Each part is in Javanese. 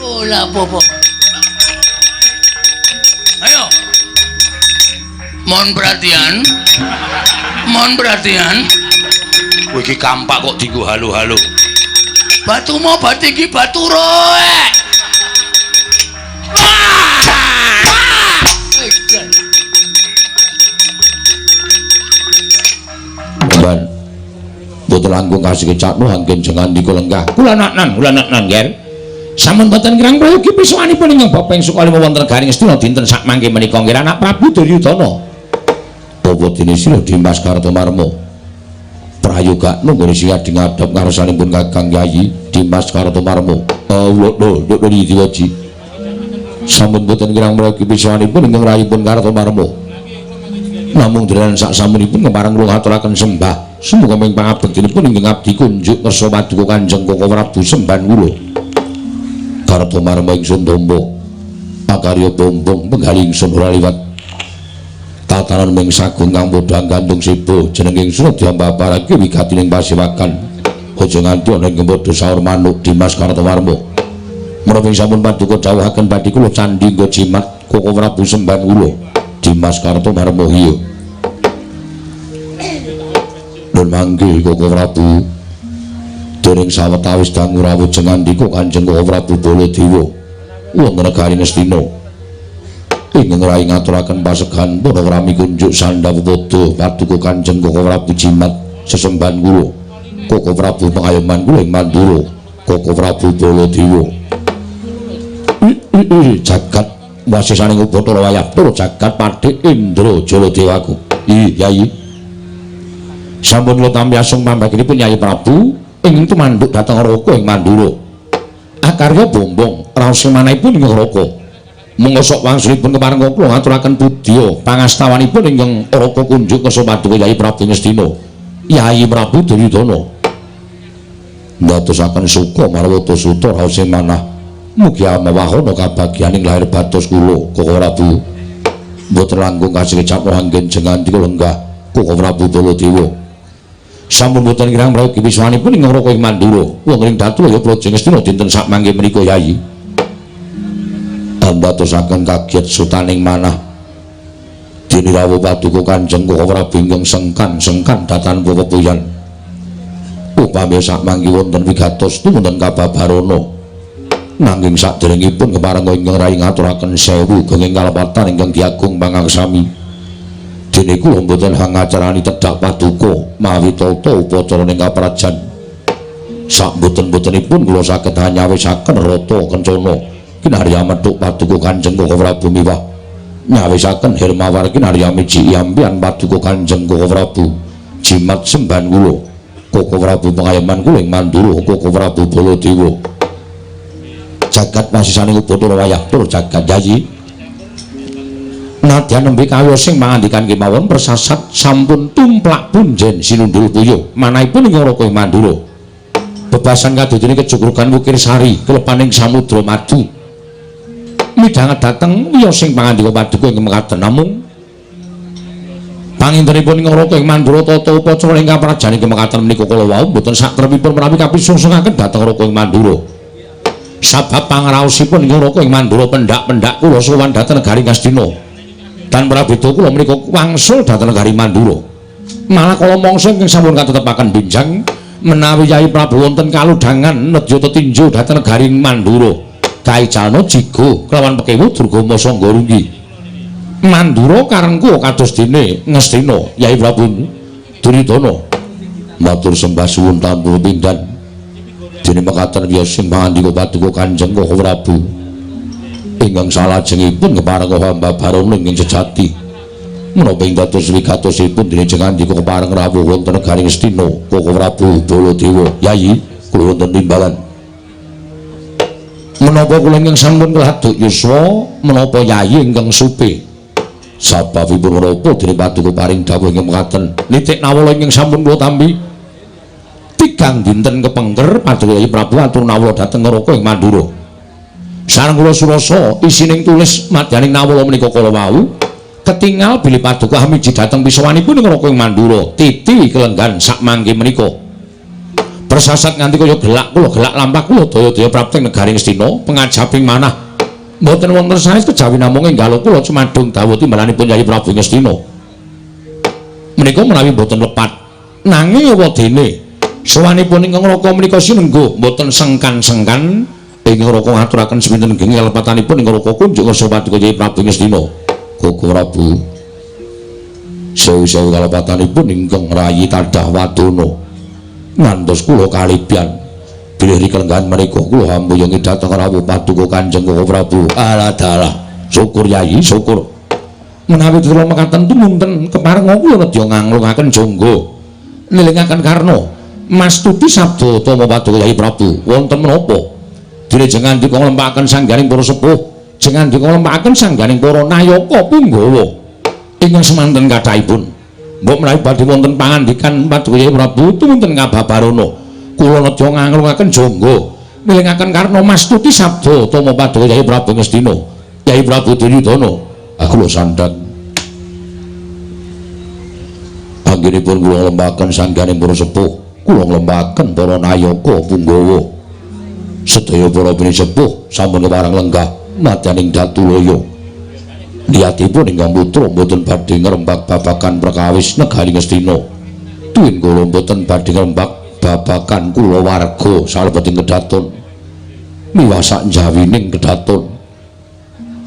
Ora apa-apa. Ayo. Mohon perhatian. Mohon perhatian. Kowe iki kampak kok dienggo halo-halo. Batumu bati iki batu roek. Ban. Boten langkung kasih kecakno anggen jengan dika lenggah. Kula naknan, kula naknan, Ger. Sampun boten kirang prayogi pisowanipun ingkang Bapa ing Sukalima wonten negari Ngastina dinten sak mangke menika nggih anak Prabu Duryudana. Apa dene sira Dimas Kartomarma? Prayoga nunggone sing adi ngadhep ngarsanipun Kakang Yayi Dimas Kartomarma. Allah lho, nduk diwaji. Sampun boten kirang prayogi pisowanipun ingkang rayipun Kartomarma. Namung dheran sak samunipun kepareng kula ngaturaken sembah. Sumuga ing pangabektinipun ingkang abdi kunjuk kersa paduka Kanjeng Koko Prabu semban kula. Kartomarma ingsun tampa akarya bombong penggalih ingsun ora liwat. Tatanan ming sagung kang padha gantung seba jeneng ingsun diambabarake wigatining pasewakan. Aja nganti ana ing padha saur manuk Dimas Kartomarma. Menawi sampun paduka dawuhaken badhe kula candhi nggo jimat Koko Prabu semban kula. Dimas Kartomarma iya. Nun mangke Koko Prabu. Dereng sawetawis dangu rawuh jengandika Kanjeng Koko Prabu Baladewa wonten negari Ngastina. Ingkang rai ngaturaken pasegan para rami kunjuk sandhawa padha paduka Kanjeng Koko Prabu jimat sesembahan kula. Koko Prabu pengayoman kula ing Mandura. Koko Prabu Baladewa. Jagat wasisaning Bathara Wayah tur jagat Patih Indra Jaladewaku. Yayi. Sampun kula tampi asung pambaginipun Yayi Prabu ingkang tumanduk dhateng Raka ing Mandura. Akarya bombong raos manahipun ing Raka. Monggo sok wangsulipun kepareng kula ngaturaken budya pangastawanipun ingkang Raka kunjuk kersa paduka Yayi Prabu Ngastina. Yayi Prabu Duryudana. Ndadosaken suka marwata suta raos manah. Mugi amawahana kabagyaning lahir batos kula Koko Prabu. Mboten langkung kasih capra anggen jengandika lenggah Koko Prabu Baladewa. Sampun boten kirang prayogi wiswanipun ing Raka ing Mandura. Wonten ing Datulaya Praja Ngastina dinten sak mangke menika Yayi. Ndadosaken kaget sutaning manah. Dene rawuh paduka Kanjeng Koko Prabu ingkang sengkan-sengkan datan pepepuyan. Upami sak mangke wonten wigatos tumunten kababarana. Nanging saderengipun kepareng ingkang rai ngaturaken sewu genging kalepatan ingkang diagung pangaksami. Dene kula mboten hangacarani tedhak paduka mawi tata upacara ing kaprajan. Sak mboten-mbotenipun kula saged nyawisaken rata kencana kinarya methuk paduka Kanjeng Koko Prabu miwah nyawisaken hermawar kinarya miji ampian paduka Kanjeng Koko Prabu jimat semban kula Koko Prabu pengayoman kula ing Mandura Koko Prabu Baladewa. Jagat wasisaning Bathara Wayah tur jagat Yayi. Nadyan nembe kawya sing mangandikan kemawon persasat sampun tumplak punjen sinundul puyuh manahipun ing Raka ing Mandura. Bebasan kadodene kejugrugan Wukir Sari klepaning samudra madu. Midhanget dhateng wiya sing pangandika paduka ing mekaten namung pangintenipun ing Raka ing Mandura tata upacara ing kaprajan ing mekaten menika kala wau boten sakrepipun menawi kapisungsungaken dhateng Raka ing Mandura. Sabab pangraosipun ing Raka ing Mandura pendak-pendak kula sowan dhateng negari Ngastina. Dan prabeda kula menika wangsul dhateng negari Mandura. Malah kala mangsa ingkang sampun katetepaken benjang menawi Yayi Prabu wonten kalodhangan nedya tetinju dhateng negari Mandura. Kaijalna jigo kelawan pekewu Durgama Sangga Runggi. Mandura karengku kados dene Ngastina Yayi Prabu Duryudana. Matur sembah suwun tanpa pindhan. Dene mekaten wiya sing pangandika paduka Kanjeng Koko Prabu ingkang salajengipun kepareng hamba barana ingkang sejati. Menapa ing dados wigatosipun dene jengandika kepareng rawuh wonten negari Ngastina Koko Prabu Baladewa. Yayi kula wonten timbalan. Menapa kula ingkang sampun keladuk yuswa menapa Yayi ingkang supe. Sababipun menapa dene paduka paring dawuh ingkang mekaten. Nitik nawala ingkang sampun kula tampi tigang dinten kepengker paduka Yayi Prabu atur nawala dhateng Raka ing Mandura. Sareng kula surasa isining tulis madyaning nawala menika kala wau ketingal bilih paduka hamiji dhateng pisowanipun ing Raka ing Mandura titi kelenggan sak mangke menika. Persasat nganti kaya gelak kula gelak lampah kula daya-daya prapting negari Ngastina pengajaping manah. Mboten wonten sanes kejawi namung enggal kula cumadung dawuh timbalanipun Yayi Prabu Ngastina. Menika menawi mboten lepat nanging wadene sowanipun ingkang Raka menika sinengguh mboten sengkan-sengkan ingkang Raka ngaturaken sepinten gengi kalepatanipun ingkang Raka kunjuk ngersa paduka Yayi Prabu Ngastina. Koko Prabu sewu-sewu kalepatanipun ingkang rayi tadah wadana ngantos kula kalibyan bilih rikelenggahan menika kula hambuyangi dhateng rawuh paduka Kanjeng Koko Prabu. Alah dalah syukur Yayi syukur. Menawi kula mekaten tumunten keparenga kula nedya nganglungaken jangga nilingaken karna mastuti sabda tama paduka Yayi Prabu wonten menapa dene jenengan dika nglempakaken sangganing para sepuh jenengan dika nglempakaken sangganing para nayaka punggawa ingkang semanten kathahipun. Mbok menawi badhe wonten pangandikan paduka Yayi Prabu tumunten ngababarana kula nedya nganglungaken jangga nilingaken karna mastuti sabda tama paduka Yayi Prabu Ngastina. Yayi Prabu Duryudana aku lho sandhang anggenipun kula nglembaken sangganing para sepuh kula nglembaken para nayaka punggawa sedaya para pinisepuh sampun kepareng lenggah madyaning Datulaya. Niyatipun ingkang putra mboten badhe ngrembak babagan perkawis negari Ngastina tuwin kula mboten badhe ngrembak babagan kulawarga salebeting kedaton miwah sak njawining kedaton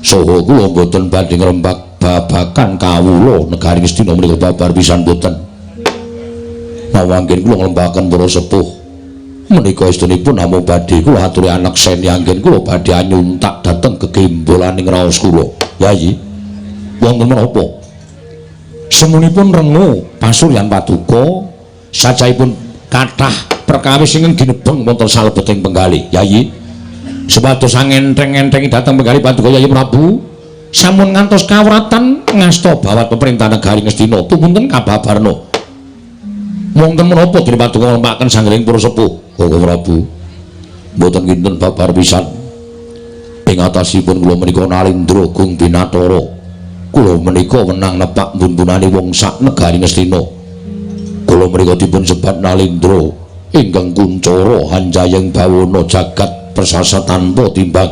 saha kula mboten badhe ngrembak babagan kawula negari Ngastina menika babar pisan mboten. Mawanggen kula nglembaken para sepuh menika estunipun namung badhe kula aturi anekseni anggen kula badhe anyuntak dhateng gegembolaning raos kula. Yayi wonten menapa? Semunipun rengu pasuryan paduka sacahipun kathah perkawis ingkang ginebeng wonten salebeting penggalih. Yayi supados angentheng-enthengi dhateng penggalih paduka Yayi Prabu sampun ngantos kawratan ngasta bawat pemerintah negari Ngastina tumunten kababarna. Wonten menapa dene paduka nglempakaken sanggeling para sepuh? Koko Prabu mboten kinten babar pisan. Ing atasipun kula menika Nalindra Gung Binatara. Kula menika wenang nepak mbun-mbunane wong sak negari Ngastina. Kula menika dipun sebat Nalindra ingkang kuncara hanjayeng bawana jagat persasat tanpa timbang.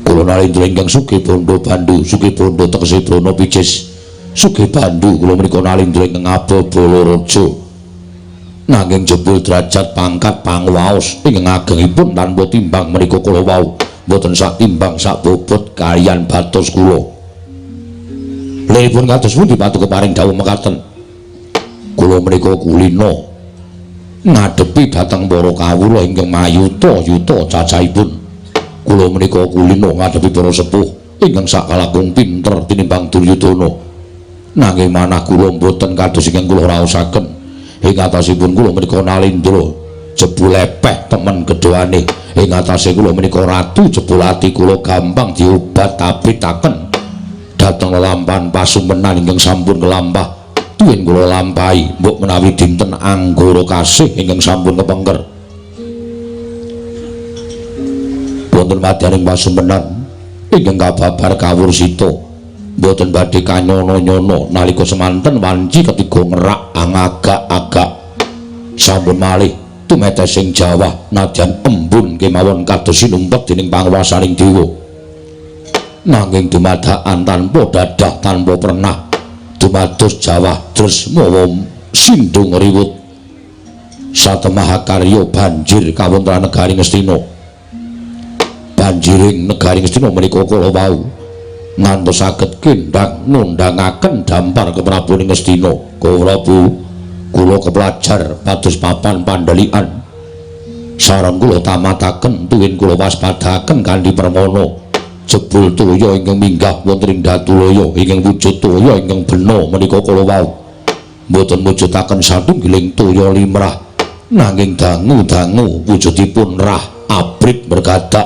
Kula Nalindra ingkang sugih bondo bandu, sugih bondo tegese brana picis. Sugih bandu kula menika Nalindra ingkang ababala raja. Nanging jebul derajat pangkat pangwaos ingkang agengipun tanpa timbang menika kula wau mboten sak timbang sak bobot kaliyan batos kula. Liripun kados pundi paduka paring dawuh mekaten? Kula menika kulina ngadepi dhateng para kawula ingkang mayuta-yuta cacahipun. Kula menika kulina ngadepi para sepuh ingkang sakalakung pinter tinimbang Duryudana. Nanging manah kula mboten kados ingkang kula raosaken. Ing atasipun kula menika Nalindra jebul epeh temen gedhoane. Ing atase kula menika ratu jebul ati kula gampang diobat-abitaken dhateng lelampahan pasumenan ingkang sampun kelampah. Tuwin kula lampahi mbok menawi dinten anggara kasih ingkang sampun kepengker. Wonten madyaning pasumenan ingkang kababar kawursita mboten badhe kanyono-nyono nalika semanten wanci ketiga ngerak angagak-agak sampun malih tumetesing jawah nadyan embun kemawon kados sinumpet dening panguwasaning dewa. Nanging dumadakan tanpa dadah tanpa pernah dumados jawah tres mawa sindung riwut satemah karya banjir kawontenan negari Ngastina. Banjiring negari Ngastina menika kala wau ngantos saged kendhang nundhangaken dampar ke Prabu Ngastina. Prabu kula kepelajar pados papan pandhelikan sareng kula tamataken tuwin kula waspadaken kanthi permana. Jebul toya ingkang minggah wonten ing Datulaya ingkang wujud toya ingkang bena menika kala wau mboten mujudaken satunggiling toya limrah nanging dangu-dangu wujudipun rah abrit bergadak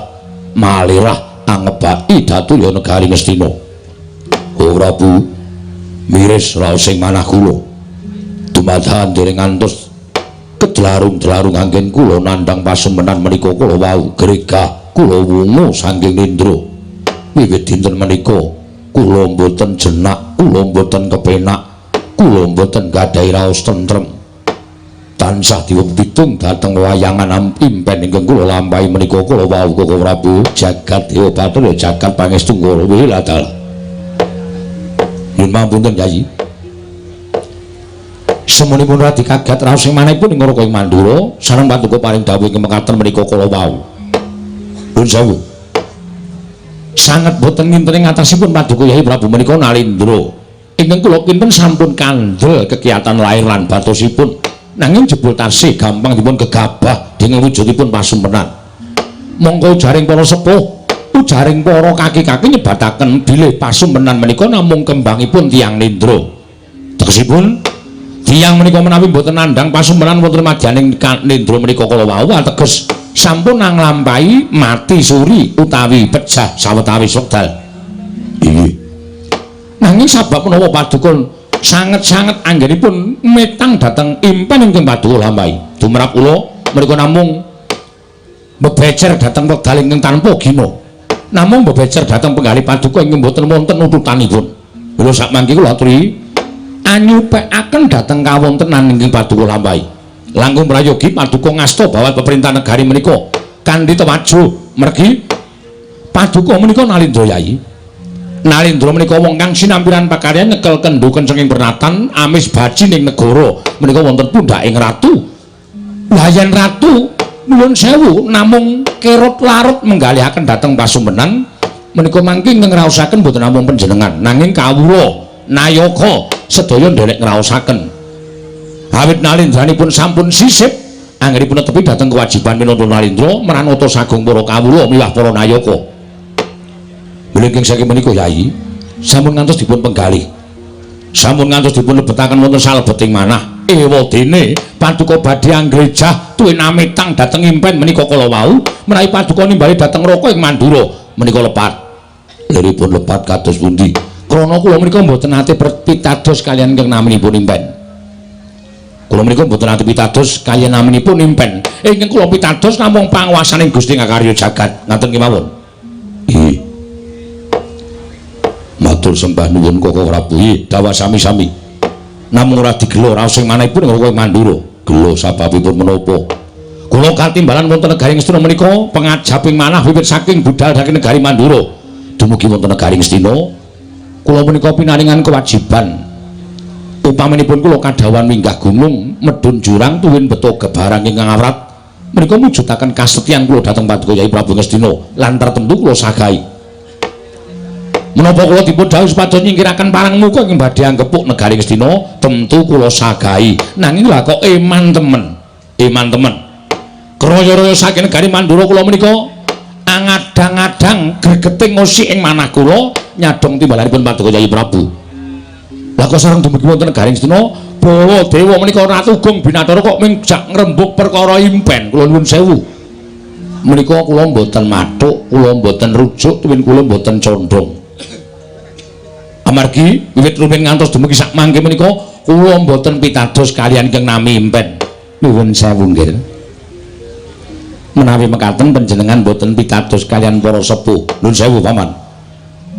malirah angebaki Datulaya negari Ngastina. Oh Prabu miris raosing manah kula dumadakan dereng ngantos kedlarung-dlarung anggen kula nandhang pasumenan menika kala wau gregah kula wungu saking nindra. Wiwit dinten menika kula mboten jenak, kula mboten kepenak, kula mboten gadhahi raos tentrem. Tansah diwung pitung dhateng wayangan impen ingkang kula lampahi menika kula wau Koko Prabu jagat Dewa Bathara jagat pangestu kula wiladal. Nyuwun pangapunten Kyai. Semonipun radi kaget raos ing manahipun ing Raka ing Mandura sareng paduka paring dawuh ing mekaten menika kala wau. Nuwun sewu. Sanget boten nginten ing atasipun paduka Yai Prabu menika Nalindra. Ingkang kula kinten sampun kandel kegiatan lahir lan batosipun. Nanging jebul tasih gampang dipun gegabah dening wujudipun pasumpenan. Mongko ujaring para sepuh, ujaring para kaki-kaki nyebataken bilih pasumpenan menika namung kembangipun tiyang nindra. Tegesipun tiyang menika menawi mboten nandhang pasumpenan wonten madyaning nindra menika kala wau ateges sampun nglampahi mati suri utawi pejah sawetawis wekdal. Inggih. Nanging sabab menawa paduka sanget-sanget anggenipun metang dhateng impen ingkang paduka lampahi. Tumrap kula menika namung bebecer dhateng wekdal ingkang tanpa gina. Namung bebecer dhateng penggalih paduka ingkang boten wonten ututanipun. Kula sakmangke kula aturi anyupekaken dhateng kawontenan ingkang paduka lampahi. Langkung prayogi paduka ngasta bawat peperintah negari menika kanthi tewajuh mergi paduka menika Nalindra Yai. Nalindra menika wong kang sinampiran pakaryan nyekel kendhu kencenging pernatan amis baji ning negara menika wonten pundhaking ratu. Lah yen ratu nuwun sewu namung kerot larut menggalihaken dhateng pasumpenan menika mangke ngraosaken boten namung panjenengan nanging kawula nayaka sedaya nderek ngraosaken. Awit Nalindranipun sampun sisip anggenipun netepi dhateng kewajiban minangka Nalindra mranata sagung para kawula miwah para nayaka. Mlengking saking menika Yai sampun ngantos dipun penggalih. Sampun ngantos dipun lebetaken wonten salebeting manah. Ewadene paduka badhe anggrijah tuwin amitang dhateng impen menika kala wau menawi paduka nimbali dhateng Raka ing Mandura menika lepat. Liripun lepat kados pundi? Krana kula menika mboten nate pitados kaliyan ingkang naminipun impen. Kula menika mboten nate pitados kaliyan naminipun impen. Ingkang kula pitados namung panguwasaning Gusti Ngakarya jagat. Ngaten kemawon. Nggih. Matur sembah nuwun Koko Prabu. Dawa sami-sami. Namung ora digelo raos ing manahipun Raka ing Mandura. Gelo sababipun menapa? Kula katimbalan wonten negari Ngastina menika pengajaping manah wiwit saking budal saking negari Mandura. Dumugi wonten negari Ngastina, kula menika pinaringan kewajiban. Upaminipun kula kadhawuhan minggah gunung, medhun jurang tuwin beto gebarang ingkang awrat menika mujudaken kasetyan kula dhateng Paduka Yai Prabu Ngastina lan tertentu kula sagahi. Menapa kula dipun dhawuhi supados nyingkiraken parang muka ing badhe anggepuk negari Ngastina, tentu kula sagahi. Nanging lha kok eman temen. Eman temen. Kraya-raya saking negari Mandura kula menika angadang-adang gregeting ngosik ing manah kula nyadong timbalanipun Paduka Yai Prabu. Lah kok sareng dumugi wonten negari Ngastina, Baladewa menika Ratu Gung Binathara kok ming jak ngrembug perkara impen. Kula nuwun sewu. Menika kula mboten mathuk, kula mboten rujuk, tuwin kula mboten condong. Amargi wiwit rumiyin ngantos dumugi sakmangke menika kula mboten pitados kaliyan ingkang nami impen. Nuwun sewu nggih. Menawi mekaten panjenengan mboten pitados kaliyan para sepuh. Nuwun sewu paman.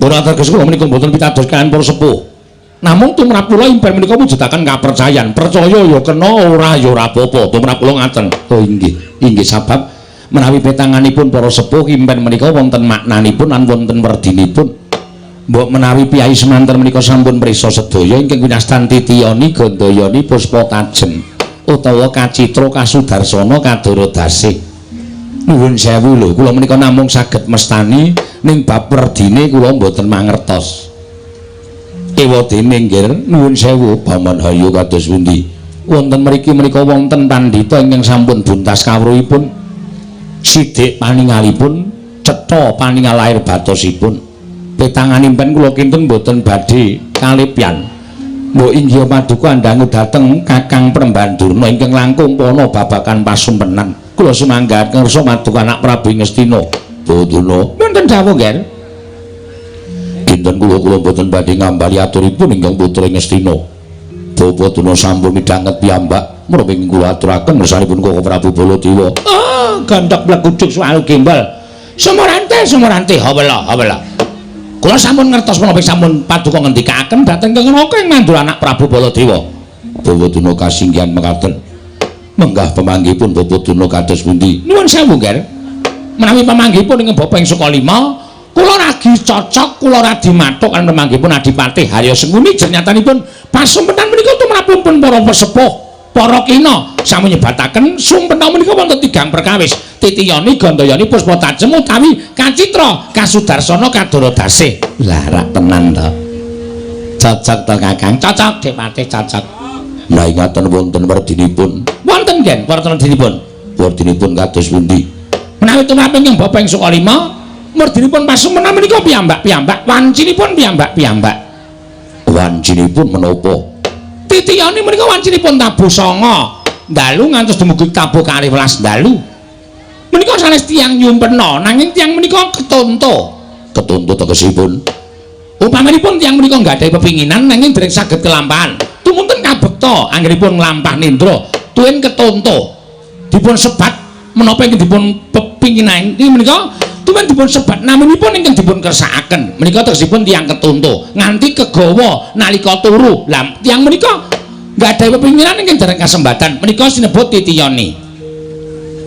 Ora teges kula menika mboten pitados kaliyan para sepuh. Namung tumrap kula impen menika mujudaken kapercayan. Percaya ya kena, ora ya ora apa-apa. Tumrap kula ngaten. Oh inggih. Inggih sabab menawi petanganipun para sepuh impen menika wonten maknanipun lan wonten werdinipun. Mbok menawi piyai semanten menika sampun prisa sedaya ingkang winastan titiyani gandayani puspa tajem utawa kacitra kasudarsana kadara dasih. Nuwun sewu lho, kula menika namung saged mestani ning bab werdine kula mboten mangertos. Ewadene nggih nuwun sewu paman hayu kados pundi. Wonten mriki menika wonten pandhita ingkang sampun buntas kawruhipun, sidik paningalipun, cetha paningal lair batosipun. Petangan impen kula kinten mboten badhe kalipyan. Mbok inggih paduka andhangu dhateng Kakang Prembandurna ingkang langkung pana babagan pasumpenan. Kula sumangga ngersa paduka anak Prabu Ngastina. Bodona wonten dawuh nggih. Kinten kula kula mboten badhe ngambali aturipun ingkang putra Ngastina. Bapak Duna sampun midhanget piyambak menapa ingkang kula aturaken ngersanipun Koko Prabu Baladewa. Ah, gandhak plekucuk suwal gembal. Sumurante sumurante hawela hawela. Kula sampun ngertos menapa sampun paduka ngendikaken dhateng Kang Raka ing Mandura anak Prabu Baladewa. Bawaduna kasinggihan mekaten. Menggah pamanggihipun Bapak Durna kados pundi? Nuwun sewu, Ger. Menawi pamanggihipun ingkang Bapak ing Sukalima, kula ragi cocok, kula radi mathuk kan pamanggihipun Adipati Harya Sengkuni jernyatanipun pasumpenan menika tumrapipun para pesepuh, para kina sampun nyebataken sumpena menika wonten tigang perkawis. Titiyani, Gandayani, Puspa Tajem utawi Kacitra, Kasudarsana, Kadara Dasih. Lah rak tenan to. Cocok to, Kakang? Cocok, Depati, cocok. Lah ingaten wonten werdinipun. Wonten, Gen, wonten werdinipun. Werdinipun kados pundi? Menawi tumrap ingkang Bapak ing Sukalima, werdinipun pasumpenan menika piyambak-piyambak, wancinipun piyambak-piyambak. Wancinipun menapa? Titiyani menika wancinipun tabuh sanga dalu ngantos dumugi tabuh kalih welas dalu. Menika sanes tiyang nyumpena, nanging tiyang menika ketonto. Ketonto tegesipun upamanipun tiyang menika nggadahi pepinginan nanging dereng saged kelampahan. Tumunten kabekta anggenipun nglampah nindra, tuwin ketonto. Dipun sebat menapa ingkang dipun pepinginan menika tuwin dipun sebat naminipun ingkang dipun kersakaken. Menika tegesipun tiyang ketonto nganti kegawa nalika turu. Lah tiyang menika nggadahi pepinginan ingkang dereng kasembatan. Menika sinebut titiyani.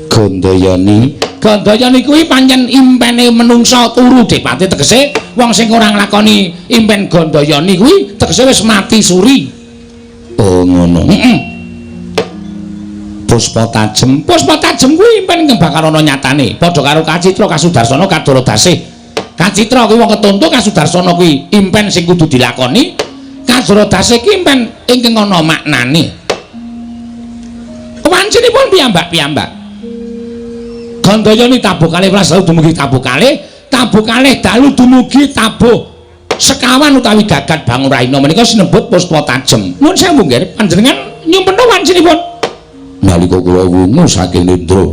Gandayani. Gandayani kuwi pancen impene menungsa turu, Depati, tegese wong sing ora nglakoni impen Gandayani kuwi tegese wis mati suri. Oh ngono. Heeh. Puspa Tajem. Puspa Tajem kuwi impen ingkang bakal ana nyatane. Padha karo Kacitra, Kasudarsana, Kadara Dasih. Kacitra kuwi wong ketonto, Kasudarsana kuwi impen sing kudu dilakoni, Kadara Dasih kuwi impen ingkang ana maknane. Wancinipun piyambak-piyambak. Gandayani tabuh kalih welas dalu dumugi tabuh kalih, tabuh kalih dalu dumugi tabuh sekawan utawi gagat bangun rahina menika sinebut Puspa Tajem. Nuwun sewu nggih, panjenengan nyumpena wancinipun. Nalika kula wungu saking nindra,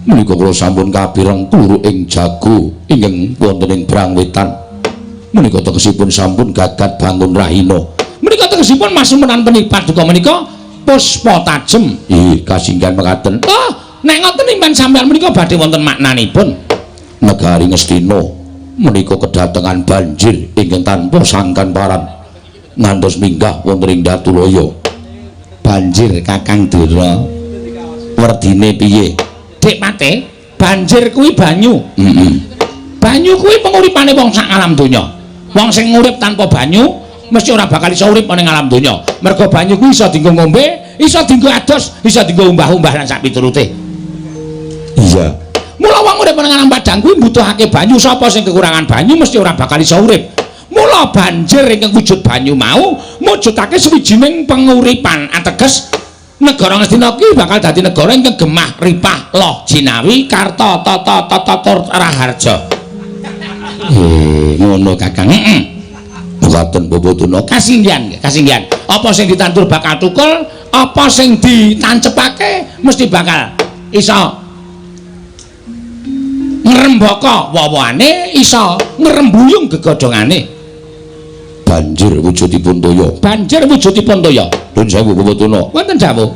menika kula sampun kapireng turu ing jago ingkang wonten ing Brangwetan. Menika tegesipun sampun gagat bangun rahina. Menika tegesipun masumpenan paduka menika Puspa Tajem. Ih, kasinggihan mekaten. Oh, nek ngoten impen sampeyan menika badhe wonten maknanipun. Negari Ngastina menika kedatengan banjir ingkang tanpa sangkan paran ngantos minggah wonten ing Datulaya. Banjir Kakang Durna werdine piye? Dik Pate, banjir kuwi banyu. Heeh. Banyu kuwi penguripane wong sak alam donya. Wong sing urip tanpa banyu mesti ora bakal iso urip ning alam donya. Mergo banyu kuwi iso dienggo ngombe, iso dienggo ados, iso dienggo umbah-umbah lan sak piturute. Iya. Mula wong urip ning alam padang kuwi mbutuhake banyu. Sapa sing kekurangan banyu mesti ora bakal iso urip. Mula banjir ingkang wujud banyu mau mujudake sawijining penguripan, ateges negara Ngastina ki bakal dadi negara ingkang gemah ripah loh jinawi karta tata tata tur raharja. Ngono Kakang. Heeh. Mekaten Bapak Durna. Kasinggihan, kasinggihan. Apa sing ditandur bakal tukul, apa sing ditancepake mesti bakal iso ngrembaka wowoane, iso ngrembuyung gegodhongane. Banjir wujudipun toya. Banjir wujudipun toya. Nuwun sewu Bapak Durna. Wonten dawuh.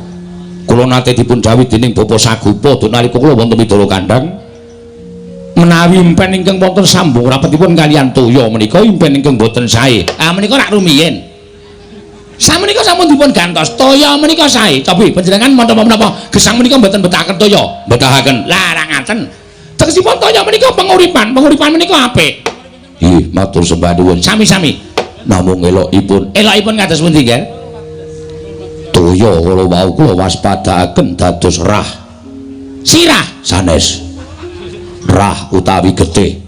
Kula nate dipun dawuhi dening Bapak Sagupa nalika kula wonten Widara Kandhang menawi impen ingkang wonten sambung rapetipun kaliyan toya menika impen ingkang boten sae. Ah menika rak rumiyin. Samenika sampun dipun gantos toya menika sae. Cobi panjenengan menapa-menapa gesang menika mboten betahaken toya. Betahaken. Lah ra ngaten. Tegesipun toya menika penguripan, penguripan menika apik. Nggih, matur sembah nuwun. Sami-sami. Namung elokipun. Elokipun kados pundi, Ger? Toya kala wau kula waspadaaken dados rah. Sirah sanes. Rah utawi getih.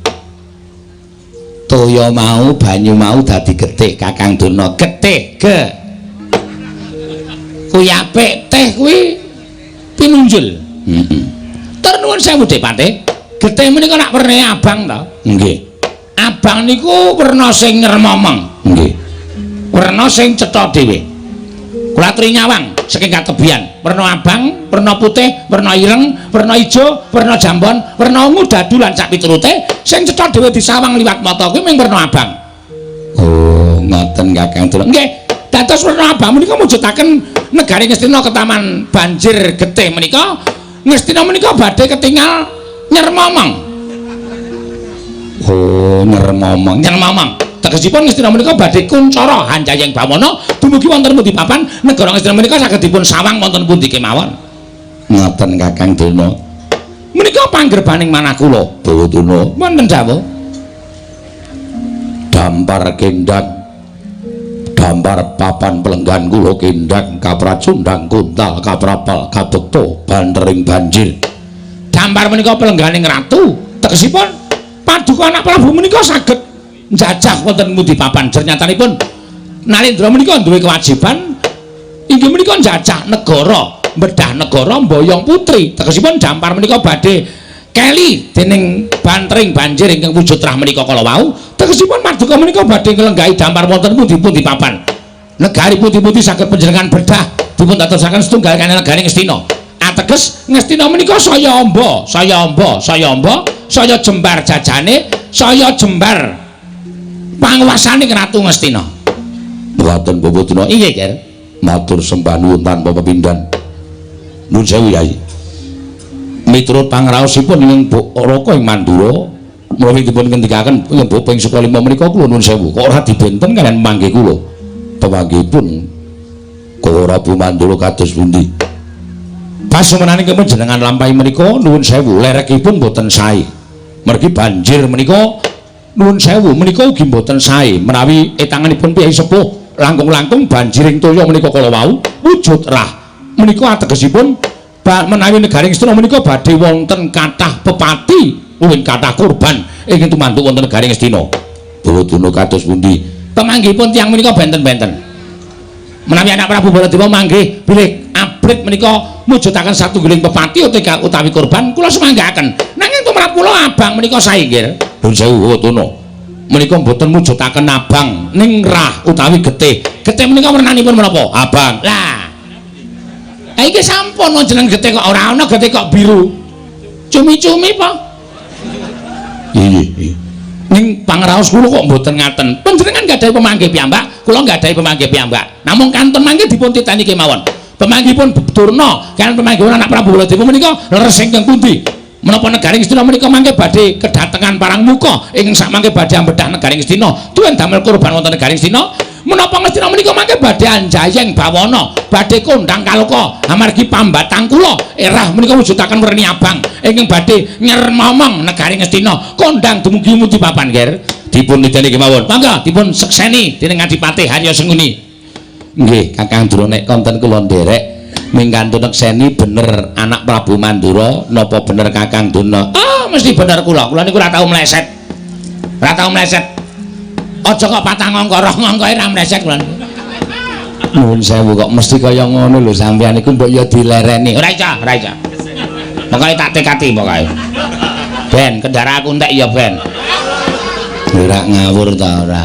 Toya mau banyu mau dadi getih Kakang Durna. Getih ge. Kuwi apik, teh kuwi pinunjul. Heeh. Tur nuwun sewu Depate. Getih menika nak wernane abang to? Nggih. Abang niku werna sing ngremomong. Nggih. Werna sing cetha dhewe. Kula aturi nyawang saking katebian. Werna abang, werna putih, werna ireng, werna ijo, werna jambon, werna ungu dadu lan sak piturute sing cetha dhewe disawang liwat mata kuwi mung werna abang. Oh, ngoten Kakang Durna. Nggih. Dados werna abang menika mujudaken negari Ngastina ketaman banjir getih menika. Ngastina menika badhe ketingal nyermomong. Oh, nyermomong. Nyermomong. Tegesipun Ngastina menika badhe kuncara hanjayeng bawana dumugi wonten pundi papan negara Ngastina menika saged dipun sawang wonten pundi kemawon. Ngoten Kakang Durna. Menika panggerbaning manah kula, Bawa Durna. Wonten dawuh. Dampar kendang, dampar papan pelenggan kula kendang kapracundang kuntal kaprapal kabekta bantering banjir. Dampar menika pelengganing ratu, tegesipun paduka anak Prabu menika saged njajah wonten pundi papan. Jernyatanipun Nalendra menika duwe kewajiban inggih menika njajah negara, bedah negara mboyong putri. Tegesipun dampar menika badhe keli dening bantering banjir ingkang wujud trah menika kala wau. Tegesipun paduka menika badhe nglenggahi dampar wonten pundi-pundi papan. Negari pundi-pundi saged panjenengan bedah dipun dadosaken setunggal kaliyan negari Ngastina. Ateges Ngastina menika saya amba, saya amba, saya amba, saya jembar jajane, saya jembar panguwasane Ratu Ngastina. Mboten Bawa Durna. Inggih, Ger. Matur sembah nuwun tanpa pepindhan. Nuwun sewu Yai. Miturut pangraosipun ing Raka ing Mandura menawi dipun ngendikaken ing Bapa ing Sukalima menika kula nuwun sewu kok ora dibenten kaliyan manggih kula. Pemanggihipun Prabu Mandura kados pundi? Pasumenane panjenengan lampahi menika nuwun sewu lerekipun boten sae. Mergi banjir menika nuwun sewu menika ugi boten sae menawi etanganipun piyai sepuh langkung-langkung banjiring toya menika kala wau wujud rah menika ategesipun menawi negari Ngastina menika badhe wonten kathah pepati uwin kathah korban ingkang tumanduk wonten negari Ngastina. Bawa Durna kados pundi? Pemanggihipun tiyang menika benten-benten. Menawi anak Prabu Baladewa manggih bilih abrit menika mujudaken satunggiling pepati utawi korban kula sumanggaaken. Nanging tumrap kula abang menika sae nggih. Nuwun sewu Bawa Durna. Menika mboten mujudaken abang ning rah utawi getih. Getih menika wernanipun menapa? Abang. Lah. Ha iki sampun jeneng getih kok ora ana getih kok biru. Cumi-cumi pa. Iya, iya. Ning pangraos kula kok mboten ngaten. Panjenengan gadhahi pemanggih piyambak, kula gadhahi pemanggih piyambak. Namung kantun mangke dipun titeni kemawon. Pemanggihipun Durna kaliyan pemanggihipun anak Prabu Baladewa menika leres ingkang pundi? Menapa negari Ngastina menika mangke badhe kedatengan parang muka ingkang sakmangke badhe ambedah negari Ngastina tuwin damel korban wonten negari Ngastina? Menapa Ngastina menika mangke badhe anjayeng bawana, badhe kondang kaloka amargi pambatang kula erah menika wujudaken werni abang ingkang badhe nyermomong negari Ngastina kondang dumugi mundi papan ger. Dipun titeni kemawon. Mangga dipun sekseni dening Adipati Harya Sengkuni. Nggih, Kakang Durna nek konten kula nderek mingkantun nekseni bener anak Prabu Mandura napa bener Kakang Durna? Ah, mesti bener kula. Kula niku ora tau mleset. Ora tau mleset. Aja kok patang angka rong angkae ora mleset kula niku. Nuwun sewu kok mesti kaya ngono lho sampeyan iku mbok ya dilereni. Ora iso, ora iso. Pokoke tak tekati pokoke. Ben, kendaraanku entek ya ben. Ora ngawur ta ora.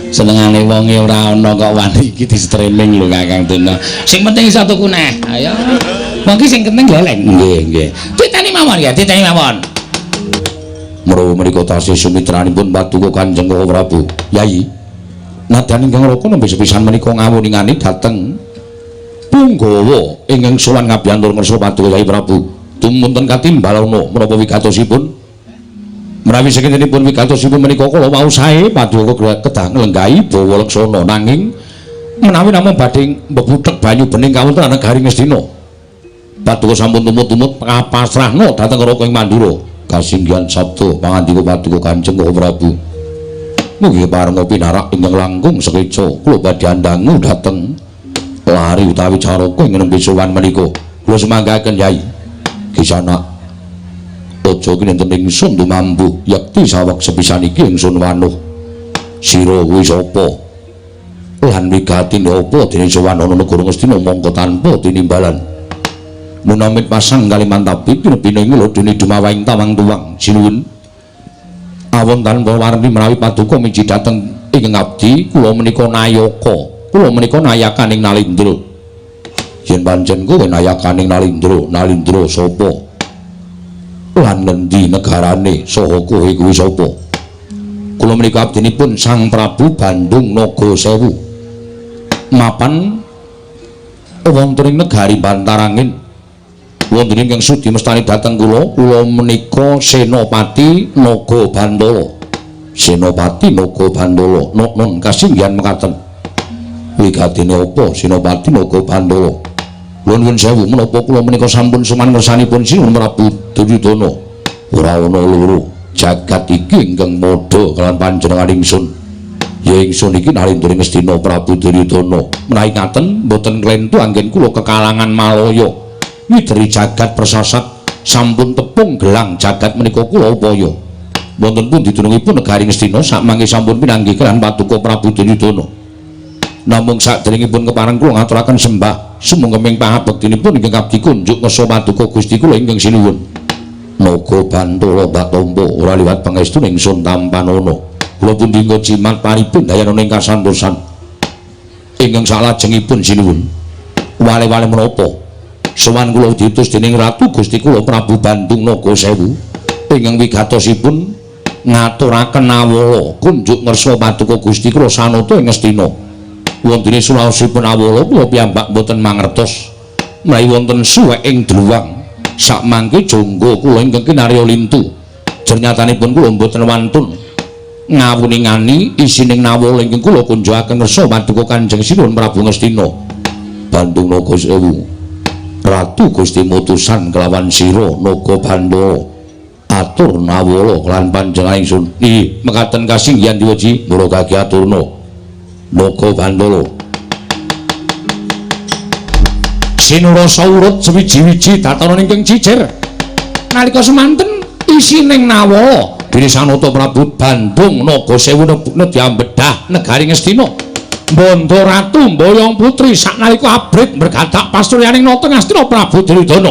Senengane wonge ora ana kok wani iki di streaming lho Kakang Durna. Sing penting iso tuku neh. Ayo. Wong ki sing penting leleng. Nggih, nggih. Titeni mawon ya, titeni mawon. Meruh menika tasih sumitranipun paduka Kanjeng Prabu. Yai, nadyan ingkang Raka nembe sepisan menika ngawuningani dhateng punggawa ingkang sowan ngabiyantur ngersa paduka Yai Prabu. Tumunten katimbalana menapa wigatosipun? Menawi sakintenipun wigatosipun menika kala wau sae paduka kedah nglenggahi bawa leksana nanging menawi namung badhe mbebuthek banyu bening kawontenan negari Ngastina. Paduka sampun tumut-tumut kapasrahna dhateng Raka ing Mandura. Kasinggihan sabda pangandika paduka Kanjeng Prabu. Mugi parenga pinarak ingkang langkung sekeca kula badhe andangu dhateng lari utawi caraka ing nembe sowan menika. Kula sumanggaken Yai. Kisana aja kinten ingsun tumambu yekti saweg sepisan iki ingsun wanuh. Sira kuwi sapa? Lan wigatine apa dene sowan ana negara Ngastina mongko tanpa tinimbalan. Munamit pasang Kalimantabi pinebina ing lodene dumawaing tawang tuwang sinuwun. Awon tanpa warni menawi paduka miji dhateng ingkang abdi kula menika nayaka. Kula menika nayakaning Nalindra. Yen pancen kowe nayakaning Nalindra, Nalindra sapa? Lan ngendi negarane saha kowe kuwi sapa? Kula menika abdinipun Sang Prabu Bandung Naga Sewu. Mapan wonten ing negari Bantarangin. Wonten ingkang sudi mestani dhateng kula, kula menika Senopati Naga Bantala. Senopati Naga Bantala, non kasinggihan mekaten. Wigatine apa Senopati Naga Bantala? Kula nuwun sewu menapa kula menika sampun sowan ngersanipun Sinuwun Prabu Duryudana. Ora ana loro, jagat iki ingkang madha kalawan panjenengan ingsun. Ya ingsun iki Nalendra Ngastina Prabu Duryudana. Menawi ngaten mboten klentu anggen kula kekalangan Malaya. Wideri jagat persasat sampun tepung gelang jagat menika kula upaya. Wonten pundi dunungipun negari Ngastina sakmangke sampun pinanggih kaliyan paduka Prabu Duryudana. Namung saderengipun kepareng kula ngaturaken sembah sumangga pangabektinipun ingkang abdi kunjuk ngersa paduka Gusti kula ingkang sinuwun. Naga Bantala Mbak Tompo ora liwat pangestu ingsun tampanana. Kula pundi nggo jimat paripun dayanana ing kasantosan. Ingkang salajengipun sinuwun. Wale-wale menapa? Sowan kula diutus dening Ratu Gusti kula Prabu Bandung Naga Sewu ingkang wigatosipun ngaturaken awala kunjuk ngersa paduka Gusti kula sanata ing Ngastina. Wontene sulaosipun awala kula piyambak mboten mangertos menawi wonten suwek ing dluwang sakmangke jangga kula ingkang kinarya lintu. Jernyatanipun kula mboten wantun ngawuningani isining nawala ingkang kula kunjukaken ngersa paduka Kanjeng Sinuwun Prabu Ngastina. Bandung Naga Sewu, Ratu Gusti mutusan kelawan sira Naga Bantala atur nawala kelawan panjenengan ingsun. Ih, mekaten kasinggihan diweji mula kaki aturna Naga Bantala. Sinurasa urut sewiji-wiji datana ingkang cicir. Nalika semanten isining nawala dene sanata Prabu Bandung Naga Sewu nedya bedah negari Ngastina. Mbanda ratu mboyong putri saknalika abrit mregadak pasuryaning nata Ngastina Prabu Duryudana.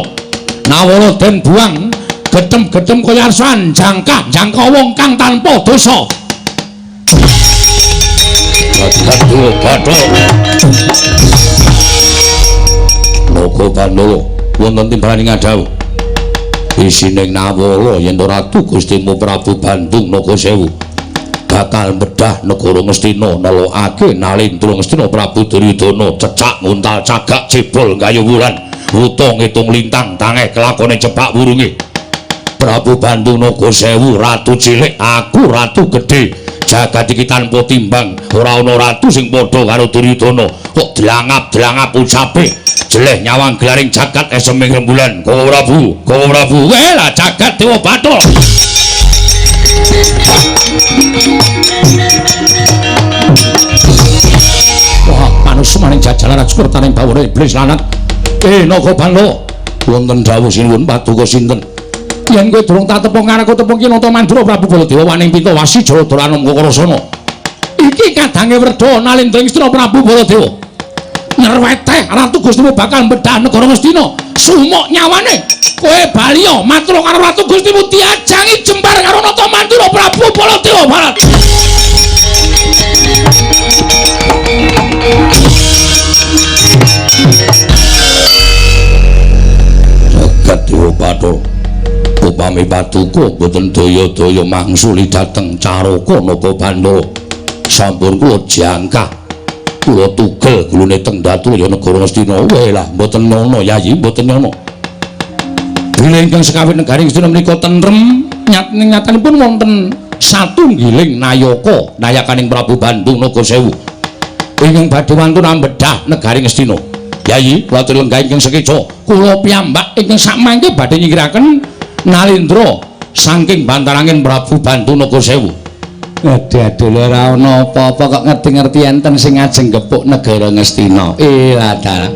Nawala den buang getem-getem kaya arsan jangkah jangka wong kang tanpa dosa. Naga Bantala wonten timbalan ing adhawuh. Isining nawala yen ratu Gustimu Prabu Bandung Naga Sewu bakal bedah negara Ngastina nelokake Nalendra Ngastina Prabu Duryudana cecak nguntal cagak jebol gayu wulan wuta ngitung lintang tangeh kelakone cepak wurunge. Prabu Bandung Naga Sewu ratu cilik aku ratu gedhe. Jagat iki tanpa timbang ora ana ratu sing padha karo Duryudana. Kok dlangap-dlangap ucape jeleh nyawang gelaring jagat eseming rembulan. Kowe Prabu, kowe Prabu. Weh lah jagat Dewa Bathara. Wah, manusmaning jajalan Rajakurtaning bawana iblis lanat. Naga Bantala, wonten dawuh sinuwun paduka sinten? Yen kowe durung tak tepung karo tepung ki Nata Mandura Prabu Baladewa waning pinta wasi Jaladara Anom Kakarasana. Iki kadange werda Nalendra Ngastina Prabu Baladewa. Ngerweteh Ratu Gustimu bakal bedah negara Ngastina. Sumuk nyawane. Kowe baliya matur karo Ratu Gustimu diajangi jembar karo Nata Mandura Prabu Baladewa Barat. Jagat Dewa Bathara. Upami paduka boten daya-daya mangsuli dhateng caraka Naga Bantala. Sampun kula jangkah, kula tugel gulune teng Datulaya negara Ngastina. Weh lah mboten nyono Yayi, mboten nyono. Bilih ingkang sekawit negari Ngastina menika tentrem, nyatanipun wonten satunggiling nayaka, nayakaning Prabu Bandung Naga Sewu ingkang badhe wantun ambedah negari Ngastina. Yayi, kula atur lenggah ingkang sekeca, kula piyambak ingkang sakmangke badhe nyingkiraken Nalendra saking bantarangin Prabu Bandung Naga Sewu. Aduh, ora ana apa-apa kok ngerti-ngerti enten sing ajeng gepuk negara Ngastina. Lah dalah.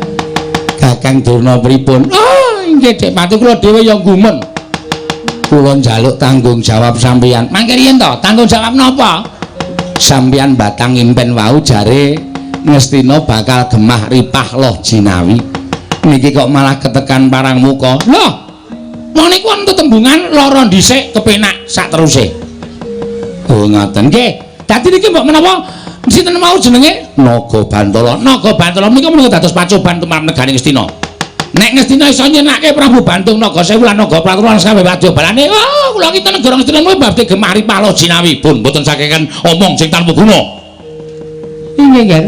Kakang Durna pripun? Oh, inggih Dik Pati kula dhewe ya gumun. Kula njaluk tanggung jawab sampeyan. Mangke riyen to, tanggung jawab napa? Sampeyan batang impen wau jare Ngastina bakal gemah ripah loh jinawi. Niki kok malah ketekan parang muka. Loh, wong niku wonten tetembungan lara dhisik kepenak sak teruse. Oh ngaten. Nggih. Dadi niki mbok menawa sinten mau jenenge Naga Bantala. Naga Bantala menika menika dados pacoban tumrap negari Ngastina. Nek Ngastina iso nyenake Prabu Bandung Naga Sewu lan Naga Pratu lan kabeh wadya balane. Oh, kula kita negara Ngastina menika badhe gemah ripah loh jinawi. Pun mboten sakengan omong sing tanpa guna. Inggih, nggih.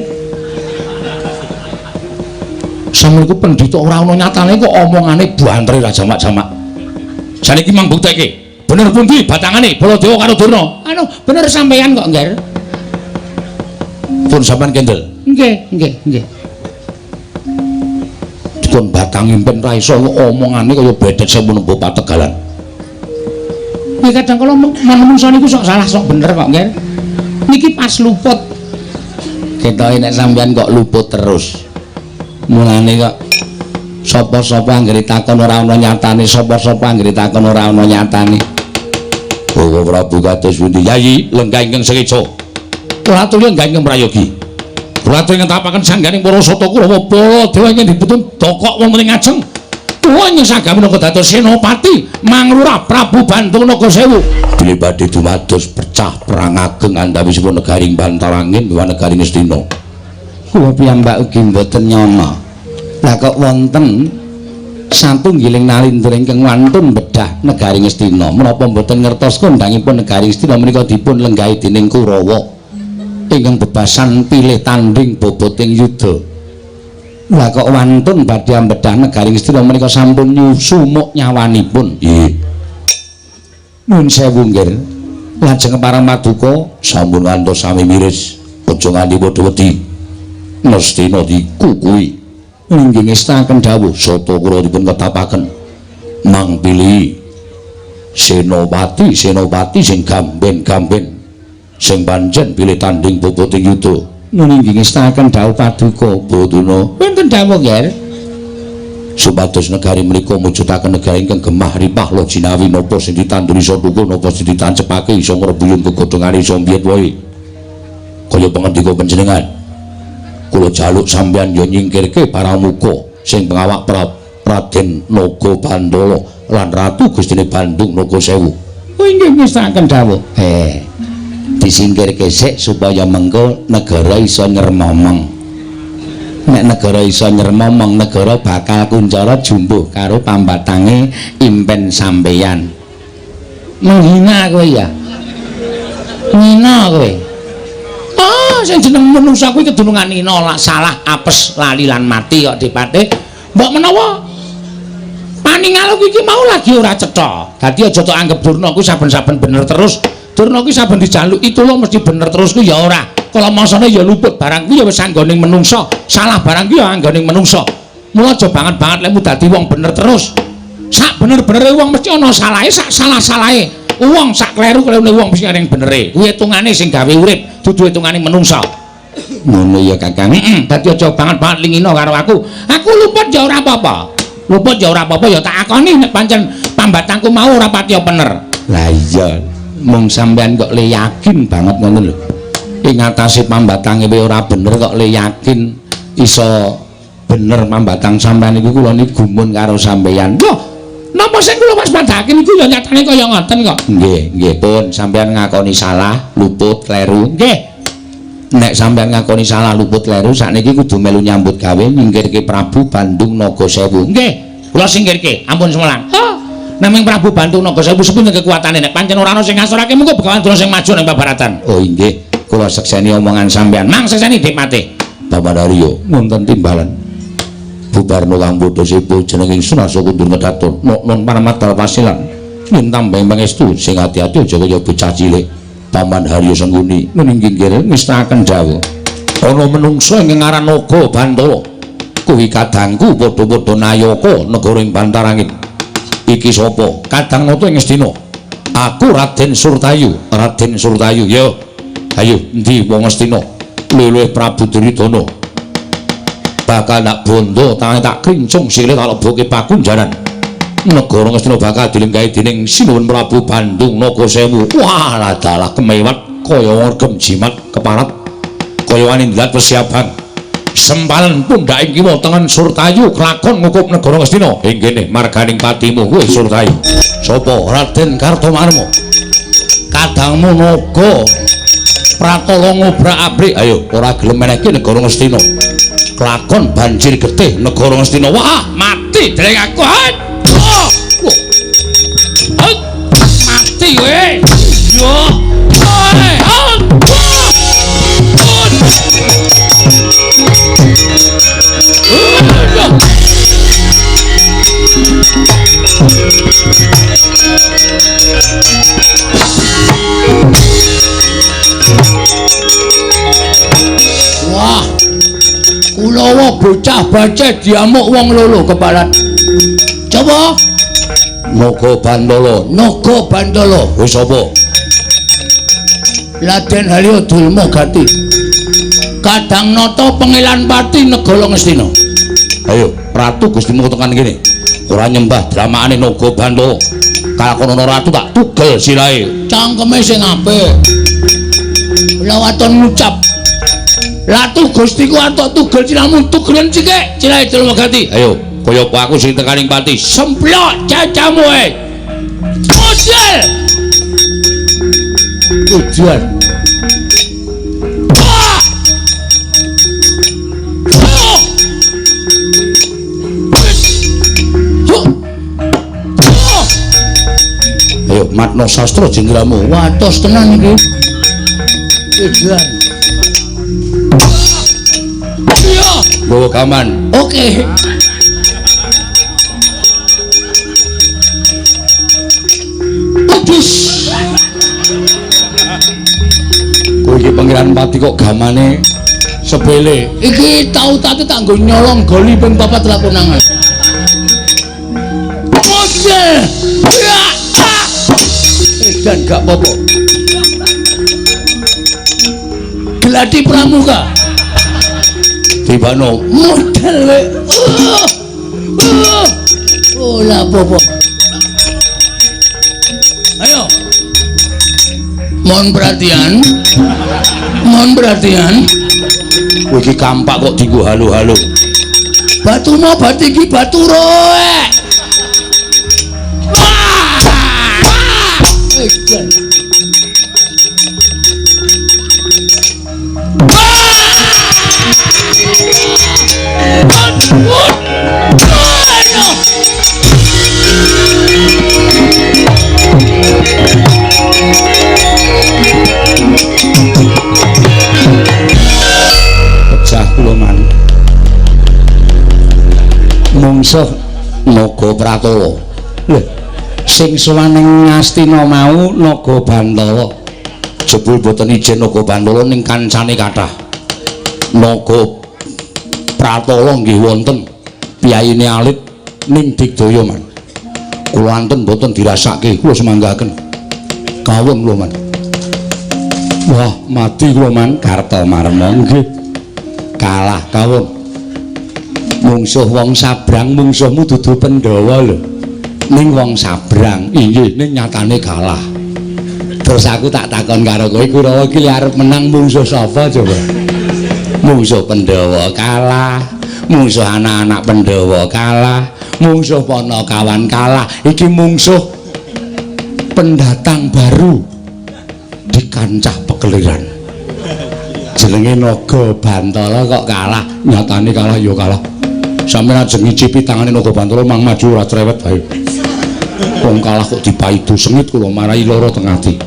Sampeyan iku pendhita ora ana nyatane kok omongane bantere ra jamak-jamak. Saniki mang bukteke. Bener pundi batangane Baladewa karo Durna? Anu, bener sampeyan kok, Ngger. Pun sampean kendel. Nggih, nggih, nggih. Dikon batang impen ra iso omongane kaya bedet semono mbok pategalan. Ya kadang kala manungsa niku sok salah sok bener kok, Nger. Niki pas luput. Ketoke nek sampean kok luput terus. Mulane kok sapa-sapa anggere takon ora ana nyatane, sapa-sapa anggere takon ora ana nyatane. Bawa Prabu kados pundi? Yayi lenggah ingkang sekeca. Kula aturi lenggah ingkang prayogi. Kula aturi ngetapaken sangganing para sata Kurawa Baladewa ingkang diputun dokok wonten ing ngajeng. Kula nyesah minangka dados senopati manglurah Prabu Bandung Nagasewu. Bilih badhe dumados pecah perang ageng antawisipun negaring Bantarangin lan negari Ngastina. Kula piyambak ugi mboten nyana. Lah kok wonten satunggiling nalindra ingkang wantun bedah negari Ngastina. Menapa mboten ngertos kondangipun negari Ngastina menika dipun lenggahi dening Kurawa ingkang bebasan pilih tanding boboting yuda. Lah kok wantun badhe ambedah negari Ngastina menika sampun nyusumuk nyawanipun. Nggih. Nuwun sewu nggih. Lajeng parang paduka sampun ngantos sami miris. Aja nganti padha wedi. Ngastina dikukuhi. Nggih ngestaken dawuh sata kula dipun ketapaken mang pilih senopati senopati sing gamben-gamben sing pancen pilih tanding boboting yuda. Nggih ngestaken dawuh paduka Boduna. Wonten dawuh nggih. Supados negari menika mujudaken negari ingkang gemah ripah lo jinawi napa sing ditandur iso tukul napa sing ditancepake iso ngrebuyung gegodhongane iso mbiyet wae. Kaya pangandika panjenengan kula jaluk sampeyan ya nyingkirke para muka sing pengawak Raden Naga Bandala lan Ratu Gustine Bandung Nagasewu. Oh inggih ngestaken dawuh. Disingkirke sik supaya mengko negara iso nyermomong. Nek negara iso nyermomong, negara bakal kuncara jumbuh karo pambatange impen sampeyan. Menghina kowe ya. Ngina kowe. Ah, sing jeneng manungsa kuwi kedunungan nina, salah, apes, lali lan mati kok Dipate. Mbok menawa paningal iki mau lagi ora cetha. Dadi aja tok anggep Durna kuwi saben-saben bener terus. Durna kuwi saben dijaluki tulung mesti bener terus kuwi ya ora. Kala masane ya luput barang kuwi ya wis anggoning menungsa, salah barang kuwi ya anggoning menungsa. Mula aja banget-banget lek dadi wong bener terus. Sak bener-benere wong mesti ana salahe, sak salah-salahe. Wong sak kleru-klerune wong mesti ana benere. Kuwi hitungane sing gawe urip, dudu hitungane menungsa. Ngono ya Kakang. Heeh, dadi aja banget-banget lingina karo aku. Aku luput ya ora apa-apa. Luput ya ora apa-apa ya tak akoni nek pancen pambatangku mau ora patiya bener. Lah iya, mung sampean kok le yakin banget ngono lho. Ing atase pambatange ora bener kok le yakin iso bener pambatang sampean iku kula niku gumun karo sampean. Loh, napa sing kula waspadake niku ya nyatane kaya ngoten kok. Nggih, nggih pun sampean ngakoni salah, luput, kleru. Nggih. Nek sampean ngakoni salah, luput, kleru, sakniki kudu melu nyambut gawe nyingkirke Prabu Bandung Nagasewu. Nggih, kula singkirke, ampun semelang. Ha, naming Prabu Bandung Nagasewu sepunten kekuatane nek pancen ora ana sing ngasorake mengko Begawan Durna sing maju ning babaratan. Oh inggih, kula sekseni omongan sampean. Mang sekseni Dipate. Bapak Daryo, wonten timbalan. Bubarno kang bodho sepuh jeneng ingsun Asa Kundur Medaton. Nok-non paramadal pasilan. Yen tambah pangestu sing ati-ati aja kaya bocah cilik. Paman Haryo Sengkuni meninggi nggih ngestakaken dawuh. Ana menungsa ing ngaran Naga Bantala. Kuwi kadangku padha-padha nayaka negara ing Bantarangin. Iki sapa? Kadang nata ing Ngastina. Aku Raden Surtayu, Raden Surtayu. Yo. Ayo endi wong Ngastina? Luwih Prabu Duryudana. Bakal tak bondo, tangan tak krincung, sikile tak lebokke pakunjaran. Negara Ngastina bakal dilenggahi dening Sinuwun Prabu Bandung Nagasewu. Wah, dalah kemewat kaya ngregem jimat keparat. Kaya wani ndelat persiapan. Sempalan pundhaking kiwa tengen Surtayu kelakon ngukup negara Ngastina. Ing kene marganing patimu kuwi Surtayu. Sapa? Raden Kartomarma. Kadangmu naga pratala ngobrak-abrik. Ayo, ora gelem menehke negara Ngastina. Kelakon banjir getih negara Ngastina. Wah, mati dereng aku. Mati kowe. Yo. Wah. Kulawa Ana bocah baceh diamuk wong loro keparat. Coba Naga Bantala, Naga Bantala. Wis sapa? Raden Harya Dulma Gati. Kadang nata pengilan pati negara Ngastina. Ayo, Ratu Gustimu tekan kene. Ora nyembah dramakane Naga Bantala. Kalakonono ratu tak tugel sirahe. Cangkeme sing apik. Lawaton ngucap. Ratu Gustiku antuk tugel siramu tugelen cikik sirahe Dulma Gati. Ayo, kaya apa aku sing tekaning pati. Semplok cacamu e. Model. Ujian. Ayo matno sastra jendramu. Watos tenan iki. Ujian. Iya, nggawa gaman. Oke. Udus. Kowe iki Pangeran Pati kok gamane sepele. Iki tau tate tak nggo nyolong goli ping 4 lakonangan. Model. Dan gak apa-apa. Geladi pramuka. Tibano model we. Oh lah apa-apa. Ayo. Mohon perhatian. Mohon perhatian. Kowe iki kampak kok dienggo halo-halo. Batu mau batu iki batu roek. Pecah kula man. Mungsuh Naga Pratala. Lho, sing sowan ning Ngastina mau Naga Bantala. Jebul boten ijen Naga Bantala ning kancane kathah. Naga Pratala nggih wonten piyayine alit ning digdaya man. Kula anten boten dirasake, kula semanggaken. Kawon kula man. Wah, mati kula man. Kartomarma nggih. Kalah kawon. Mungsuh wong sabrang, mungsuhmu dudu Pandhawa lho. Ning wong sabrang, inggih ning nyatane kalah. Terus aku tak takon karo kowe, Kurawa iki arep menang mungsuh sapa coba? Mungsuh Pandhawa kalah, mungsuh anak-anak Pandhawa kalah, mungsuh Panakawan kalah. Iki mungsuh pendatang baru di kancah pekeliran. Jenenge Naga Bantala kok kalah, nyatane kalah ya kalah. Sampeyan ajeng ngicipi tangane Naga Bantala mang maju ora cerewet bae. Wong kalah kok dipaidu sengit kula marai lara teng ati.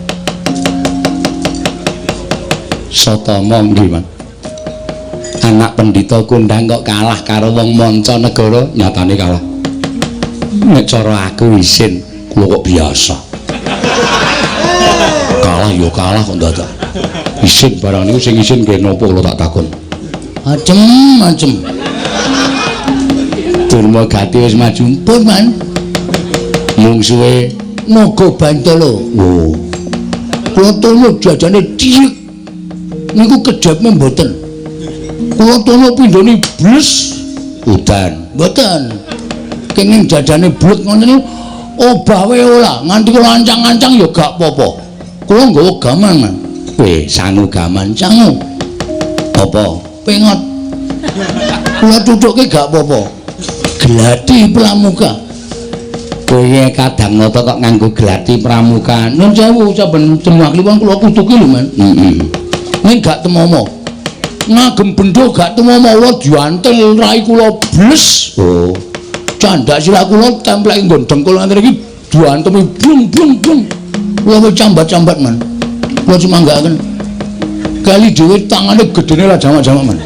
Satama nggih, Man. Anak pendhita kondang kok kalah karo wong manca negara, nyatane kalah. Nek cara aku isin, kula kok biasa. Kalah ya kalah kok dadak. Isin barang niku sing isin nggih napa kula tak takon. Acem acem. Durma Gati wis maju pun, Man. Mungsuhe Naga Bantala. Oh. Kula tono jajane ciyek. Niku kedhepe mboten. Kula tono pindhone bles udan. Mboten. Kenging jajane blek ngoten niku obah wae ora, nganti kula ancang-ancang ya gak apa-apa. Kula nggawa gaman, Man. Weh, sangu gaman, sangu. Apa? Pengot. Kula tutuke gak apa-apa. Gladi pramuka. Kowe kadang nata kok nganggo gladi pramuka. Nun sewu saben jemuah kliwon kula kutuki lho, Man. Heeh. Ning gak temomo. Ngagem bendho gak temomo kula diantel rai kula bles. Oh. Candak sirah kula templeki nggon dengkul nganti iki diantemi blung blung blung. Kula wis cambat-cambat, Man. Kula cumanggaaken. Kali dhewe tangane gedene lah jamak-jamak, Man.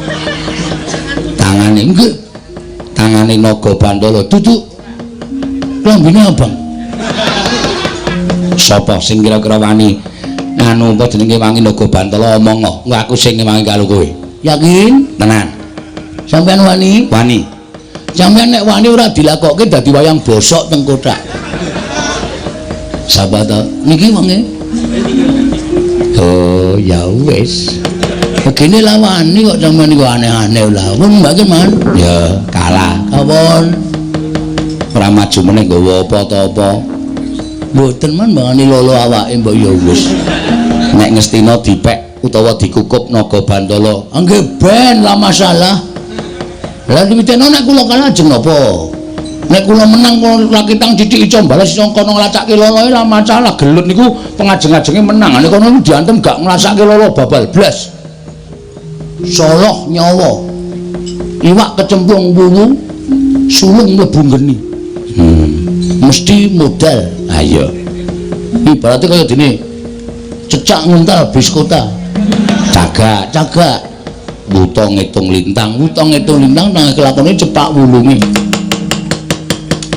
Tangane nggih. Tangane Naga Bantala duduk. Klambine abang. Sapa sing kira-kira wani anu apa jenenge wangi Naga Bantala omong kok aku sing ngewangi karo kowe. Yakin? Tenan. Sampeyan wani? Wani. Sampeyan nek wani ora dilakokke dadi wayang bosok teng kothak. Sapa to? Niki wonge. Oh, ya wis. Begini lah wani kok sampeyan niku aneh-aneh lah. Wong mbake man. Ya, kalah. Kawon. Ora maju meneh nggawa apa ta apa. Mboten man mbangane lolo awake mbok ya wis. Nek Ngastina dipek utawa dikukup Naga Bantala. Nggih ben lah masalah. Lah dimiteno nek kula kalah ajeng napa? Nek kula menang kula lakitang cithik iso bales iso kono nglacake loloe lah masalah. Gelut niku pengajeng-ajenge menang. Nek kono diantem gak nglacake lolo babal blas. Soloh nyawa. Iwak kecemplung wuwu, sulung mlebu geni. Mesti modal. Ha iya. Ibarate kaya dene cecak nguntal biskota. Cagak, cagak. Buta ngitung lintang, buta ngitung lintang nang kelakone cepak wulunge.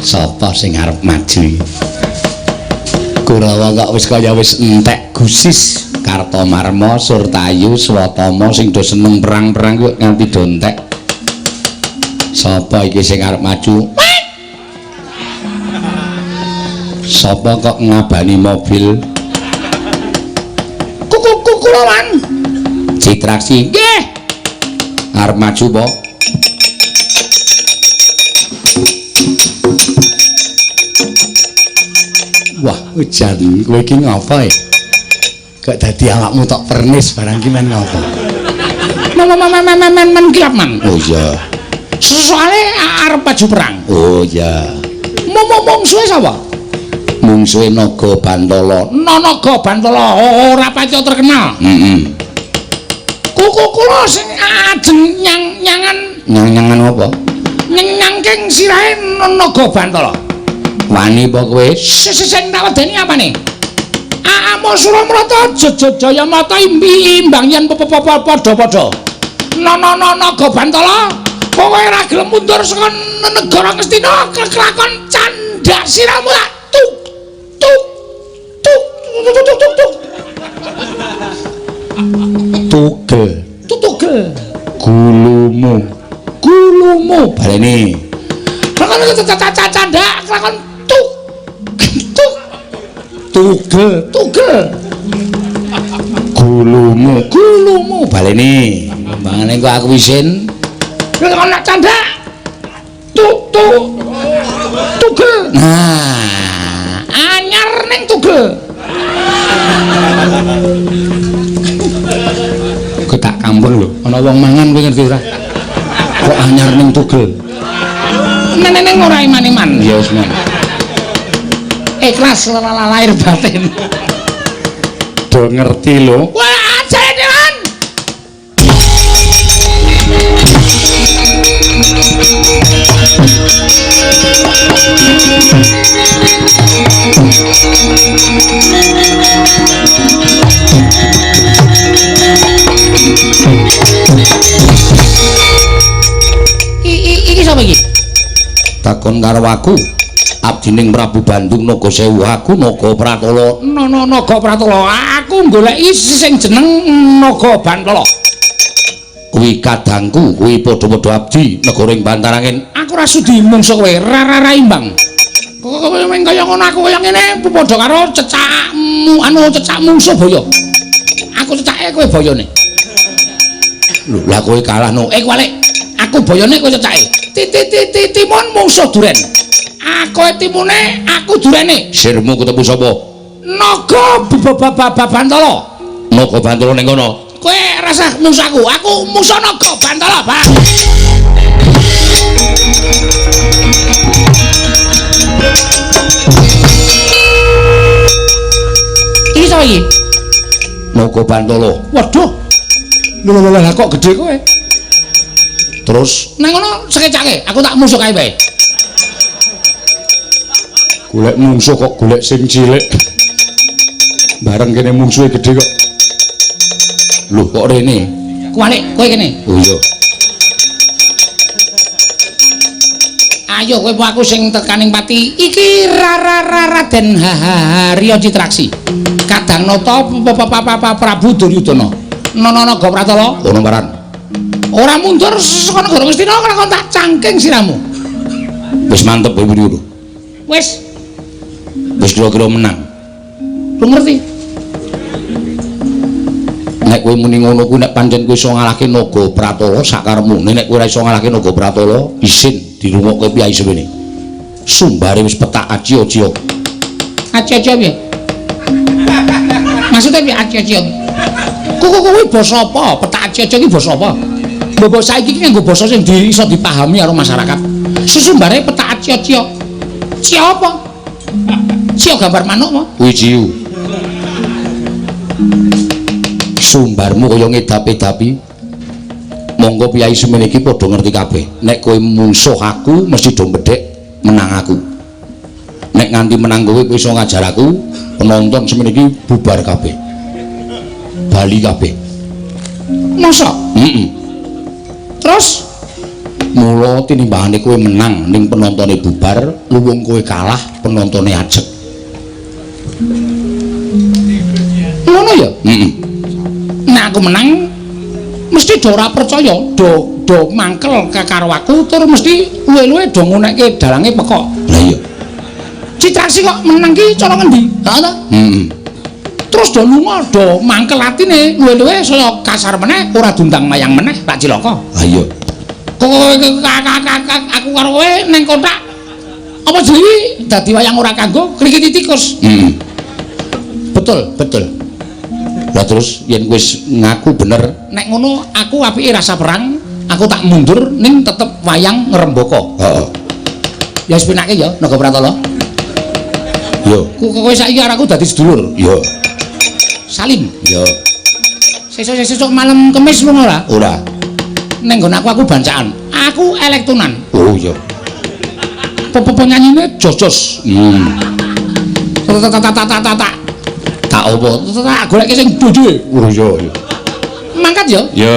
Sapa sing arep maju? Kurawa kok wis kaya wis entek gusis. Kartomarma, Surtayu, Swatama sing do seneng perang-perang kok nganti do entek. Sapa iki sing arep maju? Sapa kok ngabani mobil? Kukulawan. Citraksi. Nggih. Arep maju apa? Wah, ujan kowe iki ngapa ya? Kok dadi awakmu tok pernis barang ki men ngapa? Men kilap man. Oh iya. Soale arep maju perang. Oh iya. Mungsuhe sapa? Mungsuhe Naga Bantala. Naga Bantala ora pati terkenal. Heeh. Kuku kula sing ajeng nyang-nyangan. Nyang-nyangan apa? Nyangking sirahe Naga Bantala. Wani apa kowe? Sing tak wedeni apane? Amo Suramrata Jayamata imbang yen padha-padha. Naga Bantala, kowe ora gelem mundur saka negara Ngastina kelakon candhak siramu tak tuk tuk tuk tuk tuk tuk. Tugel, tugel. Gulumu, gulumu baleni. Kelakon candhak kelakon tuk tuk. Tugel, tugel. Gulumu, gulumu baleni. Mbangane kok aku isin. Kelakon candhak tuk tuk tugel. Nah, anyar ning tugel. Kok tak kampung lho, ana wong mangan kowe ngerti ora? Kok anyar ning tugel. Neneng ora iman-iman. Ya wis men. Ikhlas lahir batin. Do ngerti lho. Wah, ajane dewan. Iki sapa iki? Takon karo aku. Abdining Prabu Bandung Naga Sewu, aku Naga Pratala. Naga Pratala, aku goleki sing jeneng Naga Bantala. Kuwi kadangku, kuwi padha-padha abdi negara ing Bantarangin. Aku ora sudi mungsuh kowe, ra imbang. Kowe meng kaya ngono aku kaya ngene padha karo cecakmu, anu cecak mungsuh boyo. Aku cecake kowe boyone. Lho, lah kowe kalah no. Kuwalik. Aku boyone kowe cecake. Timun mungsuh duren. Aku timune, aku durene. Sirmu ketemu sapa? Naga Bantala. Naga Bantala ning kono. Kowe rasah mungsuh aku, aku mungsuh Naga Bantala, Bang. Iki sapa iki? Naga Bantala. Waduh. Lho lho lho kok gedhe kowe. Terus nang ngono sekecake, aku tak mungsuh kae wae. Golek mungsuh kok golek sing cilik. Bareng kene mungsuhe gedhe kok. Lho kok rene? Kuwalik, kowe kene. Oh iya. Ayo kowe aku sing tekaning pati. Iki Raden Harya Citraksi. Kadang nata Prabu Duryudana. Naga Pratala. Ono paran. Ora mundur saka negara Ngastina ora tak cangking siramu. Wis mantep kowe muni ngono. Wis. Wis kira-kira menang. Lu ngerti? Nek kowe muni ngono kuwi nek pancen kowe iso ngalahke Naga Pratala sakarepmu, nek kowe ora iso ngalahke Naga Pratala, isin dirungokke piyai semene. Sumbare wis petak aci-aci. Aci-aci piye? Maksudnya piye aci-aci? Kuwi kuwi basa apa? Petak aci-aci iki basa apa? Mbok saiki iki nganggo basa sing iso dipahami karo masyarakat. Susumbare petak aci-aci. Cio apa? Cio gambar manuk apa? Kuwi ciu. Sumbarmu kaya ngedap-edapi. Monggo piyai semene iki padha ngerti kabeh. Nek kowe mungsuh aku mesti do bedhek menang aku. Nek nganti menang kowe kowe iso ngajar aku, penonton semene iki bubar kabeh. Bali kabeh. Mosok? Heeh. Terus mula tinimbangane kowe menang ning penontone bubar, luwung kowe kalah penontone ajeg. Ngono ya? Heeh. Nek aku menang mesti do ora percaya, do mangkel karo aku tur mesti luwe-luwe do ngunekke dalange pekok. Lah iya. Citraksi kok menang ki cara ngendi? Ha ta? Heeh. Terus do lunga do mangkel atine luwe-luwe saya kasar meneh ora diundang mayang meneh tak cilaka. Ha iya. Kowe aku karo kowe ning kotak apa jenenge dadi wayang ora kanggo krikiti tikus. Heeh. Betul, betul. Lah terus yen wis ngaku bener, nek ngono aku apike rasa perang, aku tak mundur ning tetep wayang ngrembaka. Heeh. Ya wis pinake ya Naga Pratala. Yo. Kowe saiki karo aku dadi sedulur. Yo. Salim. Yo. Sesuk-sesuk malam Kemis ngono ora? Ora. Ning nggon aku bancaan. Aku elektonan. Oh iya. Penyanyine jos-jos. Tak. Tak apa? Tak goleke sing bojoe. Oh iya iya. Mangkat ya? Iya.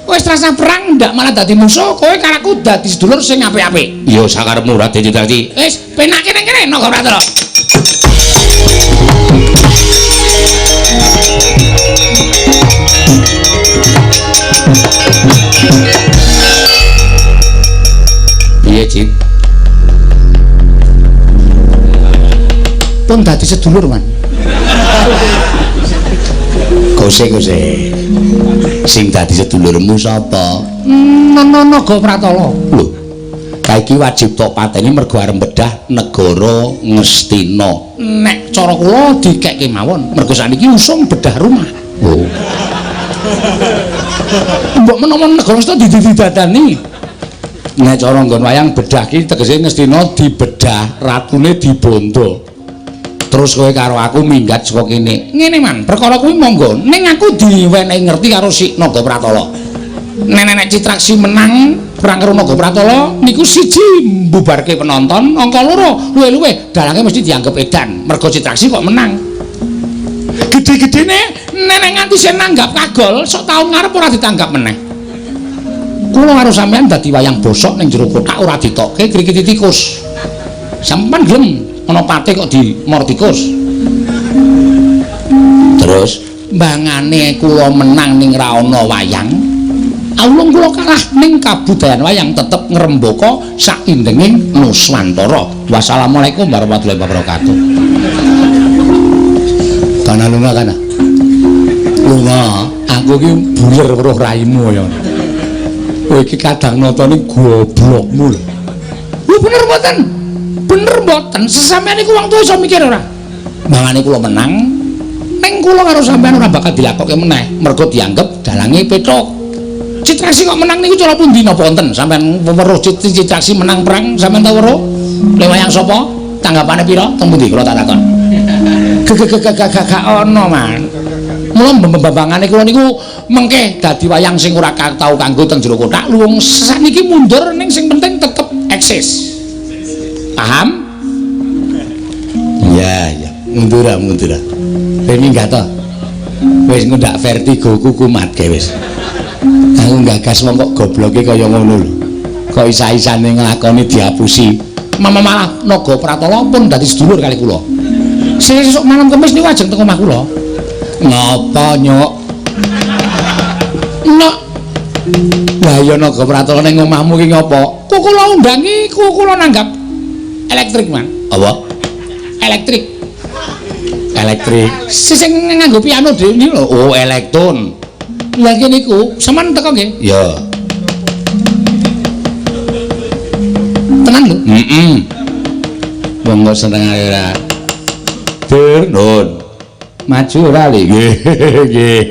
Wis rasa perang ndak malah dadi musuh, kowe karo aku dadi sedulur sing apik-apik. Iya sakarepmu Raden Citraksi. Wis penake ning kene Naga Pratala. Piye, Cit? Pun dadi sedulur, Man. Kose-kose. Sing dadi sedulurmu sapa? Naga Pratala. Lho. Kaiki wajib tok pateni mergo arep bedah negara Ngastina. Nek cara kula dikekke mawon, mergo sakniki usum bedah rumah. Oh. Mbok menawa negara Ngastina dididadani. Nek cara nggon wayang bedah ki tegese Ngastina dibedah, ratune dibondo. Terus kowe karo aku minggat saka kene. Ngene Man, perkara kuwi monggo. Ning aku diwenehi ngerti karo si Naga Pratala. Nek Citraksi menang perang karo Naga Pratala niku siji mbubarke penonton, angka loro luwe-luwe dalange mesti dianggep edan. Mergo Citraksi kok menang. Gedhe-gedhene nenek nganti sing nanggap kagol sok taun ngarep ora ditanggap meneh. Kula karo sampean dadi wayang bosok ning jero kotak ora ditokke krikiti tikus. Sampeyan gelem ana pate kok dimor tikus. Terus mbangane kula menang ning ra ana wayang, awulung kula kalah ning kabudayan wayang tetep ngrembaka saindenging Nuswantara. Wassalamualaikum warahmatullahi wabarakatuh. Kana lunga kana. Lunga, aku iki buler weruh raimu ya. Kowe iki kadang nonton goblokmu lho. Lho bener mboten? Bener mboten? Sesampeyan iku wong tuwa iso mikir ora? Mangane kula menang, ning kula karo sampeyan ora bakal dilakokke meneh, mergo dianggep dalange pethuk. Citraksi kok menang niku cara pundi napa wonten? Sampeyan weruh Citraksi menang perang, sampeyan tau weruh? Le wayang sapa? Tanggapane pira? Teng pundi kula tak takon. Gak ana, Man. Mula mbambangane kula niku mengke dadi wayang sing ora tau kanggo teng jero kotak, luwung sakniki mundur ning sing penting tetep eksis. Paham? Iya, iya. Mundur, mundur. Wis minggat to. Wis ngundak vertigo ku kumat ge wis. Aku nggagas wong kok gobloke kaya ngono lho. Kok isa-isane nglakoni diapusi. Mama malah Naga Pratala pun dadi sedulur kali kula. Sesuk malam Kemis niku ajeng teng omah kula. Ngapa, Nyuk? Nyuk. Lah ya Naga Pratala ning omahmu ki ngopo? Ku kula undangi, ku kula nanggap elektrik, Man. Apa? Elektrik. Elektrik. Sing nganggo piano dhewe lho. Oh, elektron. Lah kene iku, sampean teko nggih? Ya. Tenan lho. Heeh. Wong kok seneng ae ora. Dur, nun. Maju ora li? Nggih, nggih.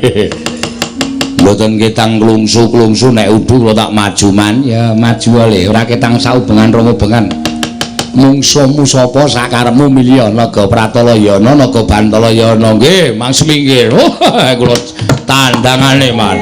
Mboten ketang klungsu-klungsu nek udu kula tak maju man. Ya maju le, ora ketang saubengan rong ubengan. Mungsuhmu sapa sakarepmu milih Naga Pratala ya ana, Naga Bantala ya ana. Nggih, mang semingkir. Oh, kula tandangane man.